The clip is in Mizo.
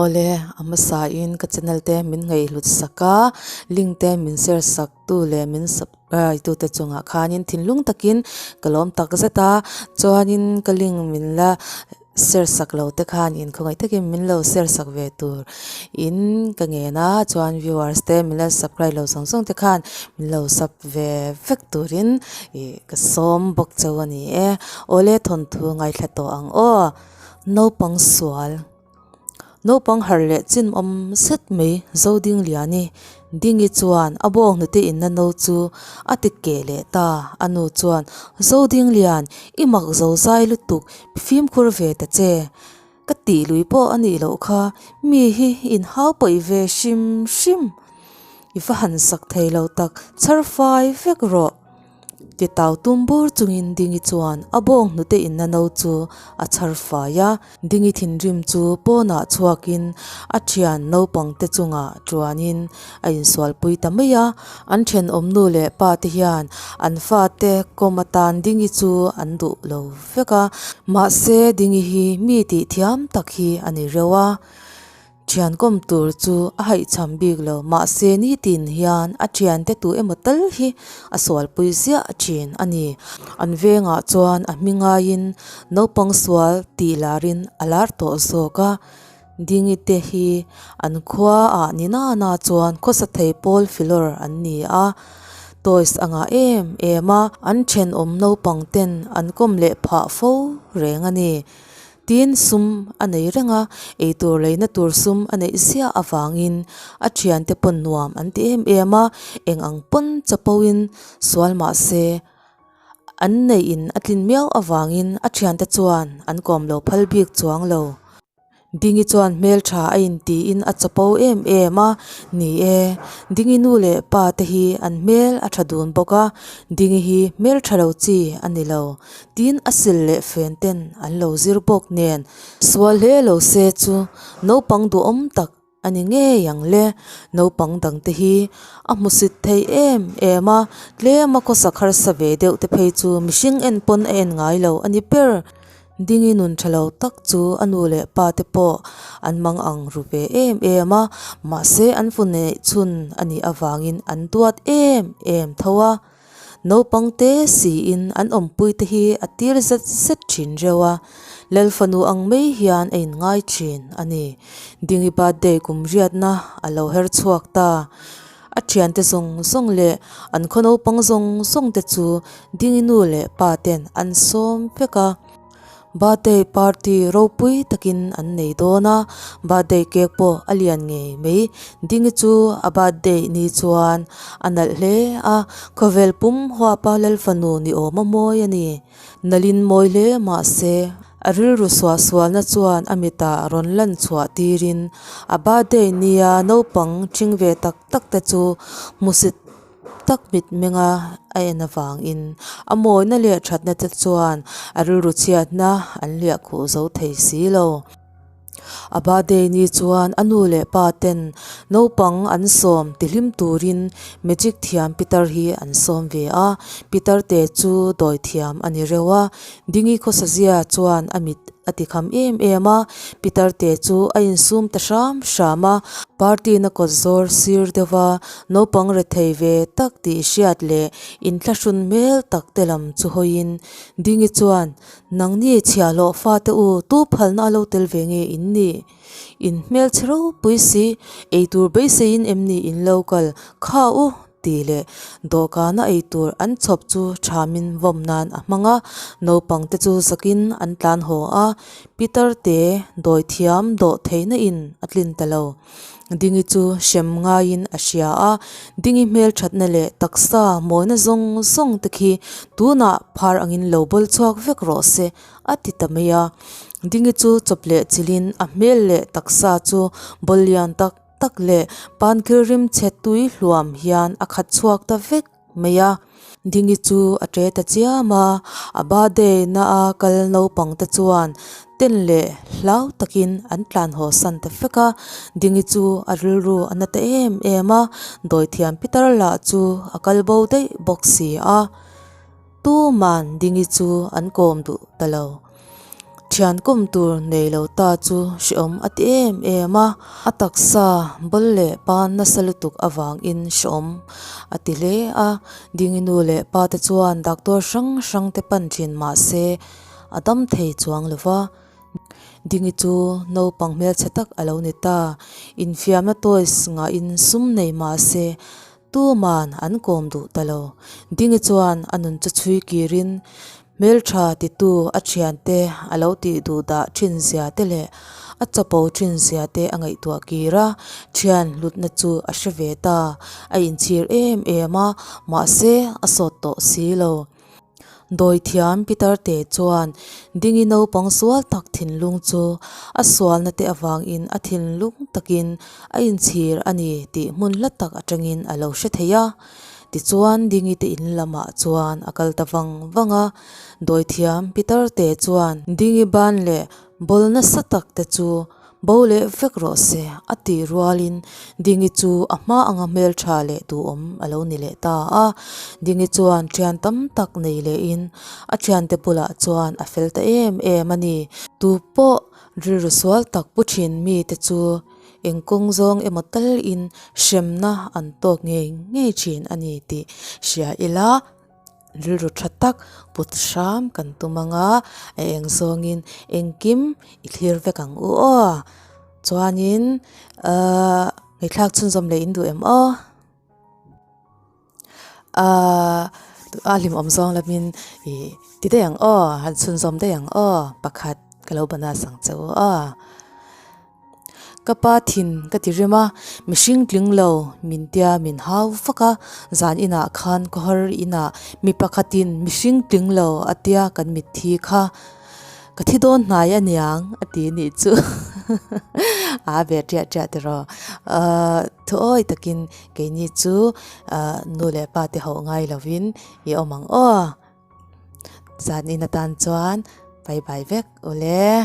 Awle, a hmasain ka channel te min ngaihhlut sak a, link te min share sak tu leh min subscribe tu te chungah khanin thinlung takin ka lawm tak zet a, chuanin ka link min la share sak lo te khan in khawngaih takin min lo share sak ve tur in ka ngen a, chuan viewers te min la subscribe lo zawng zawng te khan min lo sub ve vek turin ih ka sawm bawk chauh a ni e. Awle thawnthu ngaithla tawh ang aw. Naupang sual naupang harh leh chin awm zet mai Zodingliani Dingi chuan a bawng hnute inna no chu a ti keh leh ta. A nu chuan, Zodinglian, i mak zo zai lutuk, fimkhur ve ta che. Ka tih lui pawh a nih loh kha, mi hi inhau pawih ve hrim hrim. I va han sak thei lo tak, chhar fai vek rawh. Titau tum bur chungin Dingi chuan a bawng hnute inna no chu a chhar fai a. Dingi thinrim chu pawnah chhuakin a thian naupang te chungah tuanin a insualpui ta mai a. An thenawm nu leh pa te hian an fate kawm atan Dingi chu an duh lo vek a. Mahse Dingi hi mi tih thiam tak hi a ni reuh a. Thian kawm tur chu a haihchham bik lo, mahse nitin hian a thiante tu emaw tal hi a sualpui ziah thin a ni. An vengah chuan a hmi ngaiin naupang sual tih larin a lar tawh zawk a, Dingi te hi an khua ah ni nana chuan khawsa thei pawl filawr an ni a, toys a ngah em em a, an thenawm naupang ten an kawm leh phah fo reng a ni. Tin, sum a nei reng a, eitur leina tur sum a neih ziah avangin a thiante pawn nuam an ti em em a, eng ang pawn chapoin sual mah se an neih in a tlin miau avangin a thiante chuan an kawm lo phal bik chuang lo. Dingi chuan hmeltha a intiin a chapo em em a, ni e, Dingi nu leh pa te hi an hmel a tha dun bawk a, Dingi hi hmeltha lo chi a ni lo. Tin a sil leh fen ten an lo zir bawk nen sual hle lo se chu naupang duhawm tak a ni ngei ang le. Naupang dang te hi a hmusit thei em em a, tlem a khawsak harsa ve deuh te phei chu mihring en pawn a en ngai lo a ni ber. Dingi nun tha lo tak chu a nu leh pa te pawh an mang ang ru ve em em a, mahse an fu neih chhun a nih avangin an duat em em tho a. Naupang te siin an awmpui te hi a tir zet zet thin reuh a, Lal fanu ang mai hian a inngai thin a ni. Dingi birthday kum riatna a lo her chhuak ta. A thiante zawng zawng leh an khaw naupang zawng zawng te chu Dingi nu leh pa ten an sawm vek a. Birthday party ropui takin an nei dawn a, birthday cake pawh a lian ngei mai. Dingi chu a birthday ni chuan a nalh hle a, khawvel pum huapa lal fanu ni awm a mawi a ni. Nalhin mawi hle mahse a rilru suah sualna chuan a mitah rawn lan chhuah tirin a birthday nia naupang ṭhing ve tak tak te chu hmusit tak mitmenga a en avangin a mawina leh thatna te chuan a rilru chhiatna an hliah khuh zo thei si lo. A birthday ni chuan a nu leh pa ten naupang an sawm tihlim turin magic thiam pitar hi an sawm ve a, pitar te chu dawi thiam a ni reuh a, Dingi khawsazia chuan a mit a ti kham em em a, pitar te chu a insum ta hram hram a, party na kawt zawr sir deuh a, naupang rethei ve tak tih hriat leh inthlahrun hmel tak te lam chu hawiin Dingi chuan, Nangni chhiahhlawh fate u, tu phalna a lo tel ve nge in nih? In hmelchhe ropui si, eitur beiseiin em ni in lo kal? Kha u! Tih leh dawhkana eitur an chhawp chu thamin vawm nan a hmang a, naupang te chu zakin an tlan haw a, Peter te dawi thiam dawh theihna in a tlin ta lo. Dingi chu hrem ngaiin a hria a, Dingi hmelthatna leh taksa mawina zawng zawng te khi tunah phar angin lo bawl chhuak vek rawh se a ti ta mai a. Dingi chu chawp leh chilhin a hmel leh taksa chu bawl lian tak tak leh pankhil rim chhe tui hluam hian a khat chhuak ta vek mai a. Dingi chu a ṭe ta chiam a, a birthday na a kal naupang te chuan ten leh hlau takin an tlan haw san ta vek a. Dingi chu a rilru a na ta em em a, dawithiam pitar lah chu a kal bo daih bawk si a. Tuman Dingi chu an kawm duh ta lo. Thian kawm tur nei lo ta chu hrehawm a ti em em a, a taksa bawl leh pa nasa lutuk avangin hrehawm a ti hle a. Dingi nu leh pa te chuan doctor hrang hrang te pan thin mah se a dam thei chuang lo va. Dingi chu naupang hmelchhe tak a lo ni ta. Infiamna toys ngahin sum nei mah se Tuman an kawm duh ta lo. Dingi chuan a nun chu chhui kirin hmeltha titu a thiante a lo tih duh dah thin zia te leh a chapo thin zia te a ngaihtuah kir a, thian hlutna chu a hre ve ta. A inchhir em em a, mahse a sawt tawh si lo. Dawithiam Peter te chuan Dingi naupang sual tak thinlung chu a sualna te avangin a thinlung takin a inchhir a ni tih hmun hla tak atangin a lo hre thei a. Tichuan Dingi te in lamah chuan a kal ta vang vang a. Dawithiam Peter te chuan Dingi ban leh bawl nasa tak te chu Bo leh vek rawh se, a tih rualin Dingi chu a hma anga hmeltha leh duhawm a lo ni leh ta a. Dingi chuan thian tam tak nei lehin a thiante bulah chuan a fel ta em em a ni. Tu pawh rilru sual tak pu thin mite chu eng kawng zawng emaw talin hremna an tawk ngei ngei thin a ni tih hria ila. Rilru tha tak put hram kan tum ang a, a eng zawngin engkim i thlir vek ang u aw. Chuanin ahh ngaihthlak chhunzawm leh in duh em aw? Ahh a hlimawm zawng lamin ih ti daih ang aw, han chhunzawm daih ang aw pakhat ka lo bonus ang che u aw. Ka pa thin ka ti rem a, mihring tling lo min tia min hau vak a, zan inah khan khawhar inah mi pakhatin mihring tling lo a tia kan mitthi kha ka thi dawn hnai a niang a ti nih chu a ve ṭiah ṭiah tiraw ahh thuawi takin keini chu ahh nu leh pa te hauh ngai lovin i awm ang aw zan in atan chuan bye bye vek ule.